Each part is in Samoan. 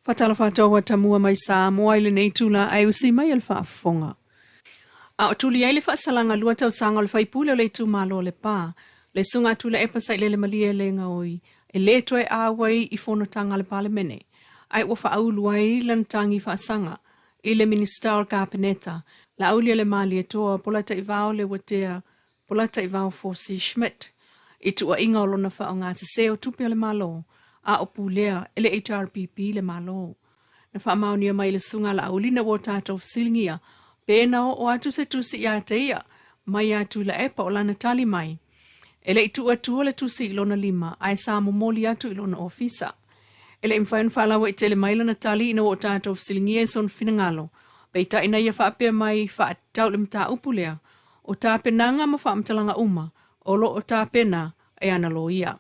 Faatalofa atu ua tamua mai Samoa i lenei itula ae usi mai e le faafofoga. A o tuli ai le faasalaga 2 tausaga o le faipule o le itumalo o Lepa, le Susuga Tuilaepa Sailele Malielegaoi, e lē toe auai i fonotaga a le Palemene, ae ua faaulu ai lana tagi faasaga i le Minisita o le Kapeneta, Laaulialemalietoa Polataivao Leuatea Polataivao Fosi Schmidt, i tuuaiga o lona faaaoga sesē o tupe a le Malo a o pulea e le HRPP le Malo. Na faamaonia mai le Susuga Laauli na ua tatou fesiligia pe na oo atu se tusi ia te ia mai ia Tuilaepa. O lana tali mai, e le i tuu atua le tusi i lona lima, ae sa momoli atu i lona ofisa. E le i mafai ona faalauaitele mai lana tali ina ua o tatou fesiligia i sona finagalo, peitai na ia faapea mai faatatau le mataupu lea o tapenaga ma faamatalaga uma o lo o tapena e ana loia.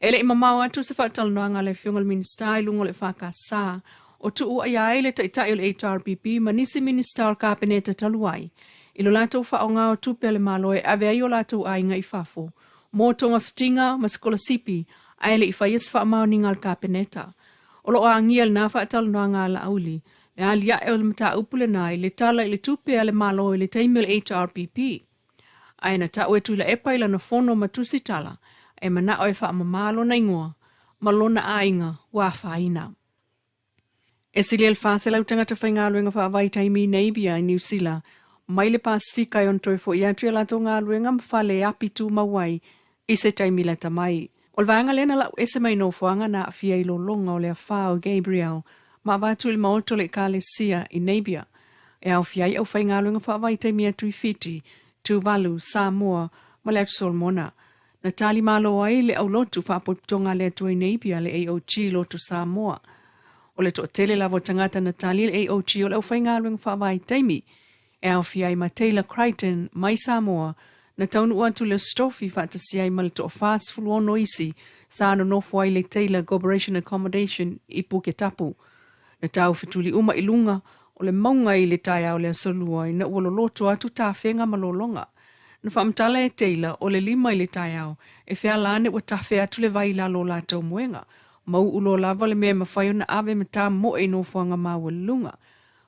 E le i mamao atu se faatalanoaga a le Afioga i le Minisita i luga o le EFKS o tuuaia ai le taitai o le HRPP ma nisi Minisita o le Kapeneta talu ai i lo latou faaaoga o tupe a le Malo e ave ai o latou aiga i fafo mo togafitiga ma sikolasipi, ae le i faia se faamaoniga a le Kapeneta. O lo o agia lena faatalanoaga a Laauli le aliae o le mataupu lena i le Tala i le Tupe a le Malo i le taimi o le HRPP. Ae na tau e Tuilaepa i lana fono ma tusitala e manao e faamamā lona igoa ma lona aiga ua afaina. E silia i le 400 tagata faigaluega faavaitaimi i Napier i Niu Sila mai le Pasifika e ono toe fo'i atu i a latou galuega ma fale e api tumau ai i se taimi lata mai. O le vaega lea na lau ese mai nofoaga na aafia i lologa o le afā o Gabrielle ma avatu i le maota o le Ekalesia i Napier, e aofia ai aufaigaluega faavaitaimi atu i Fiti, Tuvalu, Samoa ma le Atu Solomona. Na tali malo ai le aulotu faapotopotoga a le Atua i Napier, le AOG Lotu Samoa. O le toatele lava o tagata na tali le AOG o le aufaigaluega faavaitaimi, e aofia ai ma Taylor Crichton mai Samoa, na taunuu atu le Stofi faatasi ai ma le toa-46 isi sa nonofo ai le Taylor Corporation Accommodation i Puketapu. Na taufetuli uma i luga o le mauga i le taeao le aso Lua ina ua loloto atu tafega ma lologa. Na faamatala e Taylor o le 5 i le taeao e feala ane ua tafe atu le vai i lalo o latou moega. Mau ulo lava le mea e mafai ona ave ma tamomoe i nofoaga maualuluga.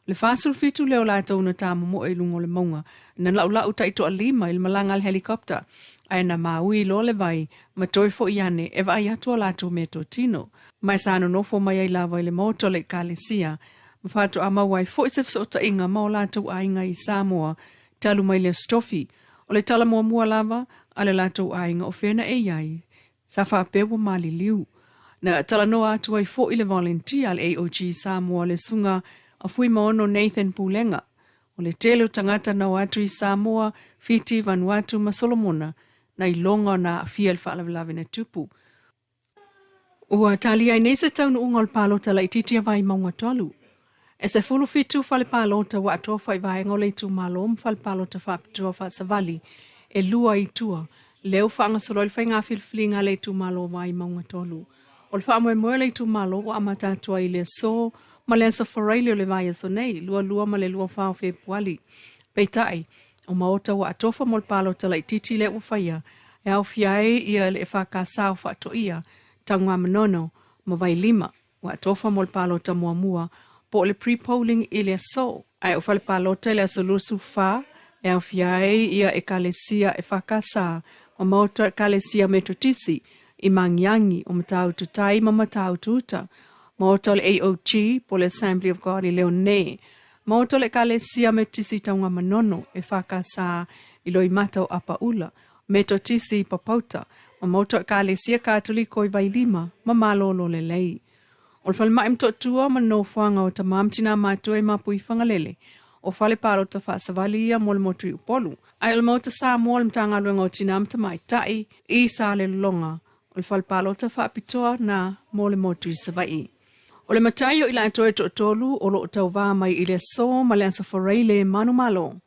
Le 47 lea o latou na tamomoe i luga o le mauga na laulau taitoalima i le malaga a le helicopter, ae na maui loa le vai ma toe fo'i ane e vaai atu o latou meatotino. Ma e sa nonofo mai ai lava i le maota o le Ekalesia ma faatoa maua ai fo'i se fesootaiga ma o latou aiga i Samoa talu mai le Aso Tofi. O le tala muamua lava a le latou aiga o fea e i ai, sa faapea ua maliliu. Na talanoa atu ai fo'i le volunteer a le AOG Samoa, le Susuga a Fuimaono Nathan Pulega. O le tele o tagata na o atu i Samoa, Fiti, Vanuatu ma Solomona na iloga ona aafia i le faalavelave na tupu. Ua talia ai nei se taunuuga o le palota laitiiti a Vaimauga 3. E 17 fale palota ua atoa i vaega o le itumalo ma fale palota faapitoa faasavali e 2 i tua, lea ua faagasolo ai le faiga filifiliga a le itumalo Vaimauga 3. O le faamoemoe o le itumalo ua amata atu ai i le aso ma le aso Faraile o le vaiaso nei, 22 ma le 24 o Fepuali. Peitai, o maota ua atofa mo le palota laitiiti lea ua faia, e aofia ai ia le EFKS o Faatoia, Tanugamanono ma Vailima, ua atofa mo le palota muamua po o le pre-polling i le aso. Ae o fale palota i le aso 24 e aofia ai ia Ekalesia EFKS ma maota Ekalesia Metotisi i Magiagi, o Matautu Tai ma Matautu Uta, maota o le AOG po le Assembly of God i Leone, maota o le Ekalesia Metotisi i Tanugamanono, EFKS i Loimata o Apaula, Metotisi i Papauta, ma maota o Ekalesia Katoliko i Vailima ma Malolo Lelei. O le falemai Motootua ma le nofoaga o tamā ma tinā matutua i Mapuifagalele, o fale palota faasavali ia mo le motu i Upolu. Ae o le Maota Samoa o le Matagaluega o Tinā ma Tamaitai i Salelologa, o le fale palota faapitoa na mo le motu i Savaii. O le matai o i latou e toatolu o lo o tauvā mai i le aso ma le aso Faraile manumalo.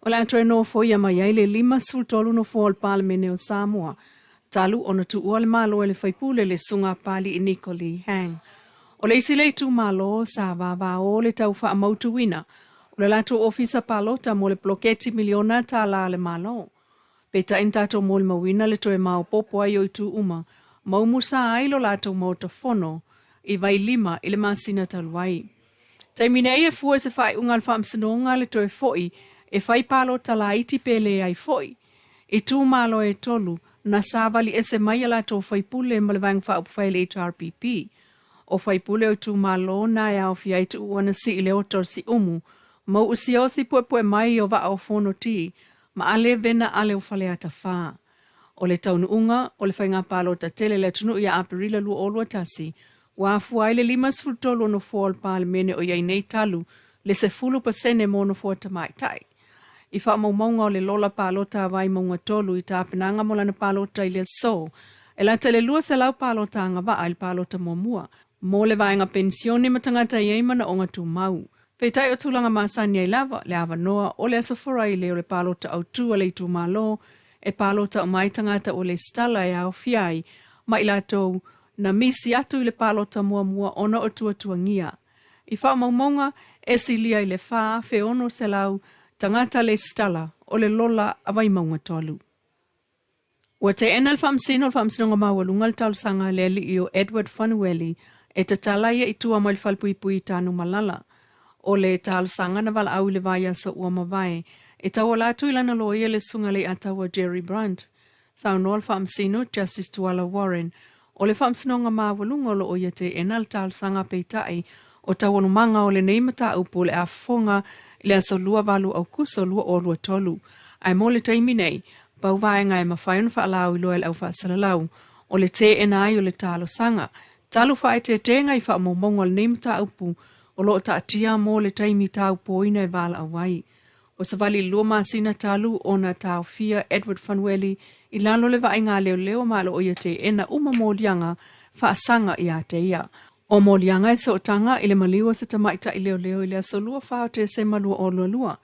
O le a toe nofoia mai ai le 53 nofoa o le Palemene o Samoa, talu ona tuua le Malo e le faipule le Susuga Papali'i Niko Lee Hang. O le isi le itumalo sa vavao le tau faamautuina o le latou ofisa palota mo le poloketi miliona tālā le Malo. Peitai na tatou molimauina le toe maopoopo ai o itu uma, ma umusa ai lo latou maota fono i Vailima i le masina talu ai. Taimi nei e fua i se faaiuga a le Faamasinoga le toe fo'i e fai palota laiti pe leai fo'i. Itumalo e tolu na savali ese mai a latou faipule ma le Vaega Faaupufai a le HRPP. O faipule o itumalo na e aofia ai Tuuana Sii le Oto o Siumu, Mau'u Siaosi Puepue mai o Vaa o Fonoti ma Ale Vena Ale o Faleata 4. O le taunuuga o le faiga palota tele a le atunuu ia Aperila 2021, ua afua ai le 53 o nofoa o le Palemene o i ai nei talu le 10% mo nofoa tamaitai. I faamaumauga o le lola palota a Vaimauga 3 i tapenaga mo lana palota i le aso, e lata i le 200 palota agavaa i le palota muamua mo le vaega penisione ma tagata e i ai manaoga tumau. Peitai o tulaga masani ai lava le avanoa o le Aso Faraile o le palota autu a le itumalo e palota uma ai tagata ua lesitala e aofia ai ma i latou na misi atu i le palota muamua ona o tuatuagia. I faamaumauga, e silia i le 4,600 tagata lesitala o le lola a Vaimauga 3. Ua teena le Faamasino o le Faamasinoga Maualuga le talosaga a le alii o Edward Fanueli e tatala ia i tua mai le falepuipui i Tanumalala. O le talosaga na valaau i le vaiaso ua mavae e tauala atu i lana loia le Susuga Leiataua Jerry Brunt. Saunoa le Faamasino Justice Tuala Warren, o le Faamasinoga Maualuga o lo o ia teena le talosaga peitai o taualumaga o lenei mataupu o le a fofoga i le aso 28 Aukuso 2023. Ae mo le taimi nei, pau vaega e mafai ona faalauiloa e le au faasalalau o le teena ai o le talosaga talu faaeteetega i faamaumauga o lenei mataupu o lo o taatia mo le taimi taupoina e valaau ai. Ua savali i le lua masina talu ona taofia Edward Fanueli i lalo o le vaaiga a leoleo ma lo o ia teena uma moliaga faasaga ia te ia. O moliaga e sootaga i le maliu o se tamaitai leoleo i le aso 24 o Tesema 2022.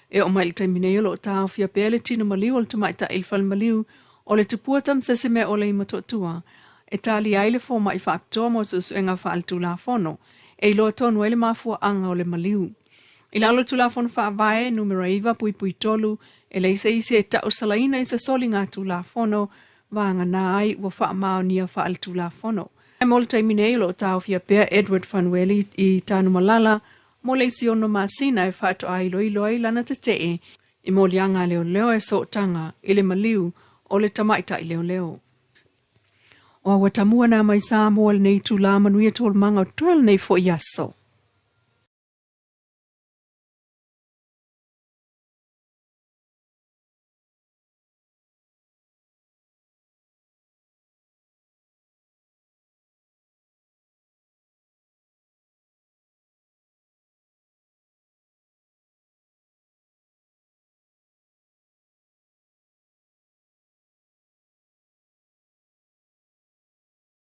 E oo mai i le taimi nei o lo o taofia pea le tino maliu o le tamaitai i le fale maliu o le Tupua Tamasese-Meaola i Motootua e talia ai le fomai faapitoa mo suesuega faaletulafono e iloa tonu ai le mafuaaga o le maliu. I lalo o le Tulafono Faavae Numera 9.3, e leai se isi e tausalaina i se soligatulafono vagana ai ua faamaonia faaletulafono. Mo le taimi nei, o lo o taofia pea Edward Fanueli i Tanumalala mo le isi ono masina e faatoa iloilo ai lana tetee i moliaga a leoleo e sootaga i le maliu o le tamaitai leoleo. O aua tamua nā mai Samoa lenei itulā manuia taualumaga o toe lenei foi aso.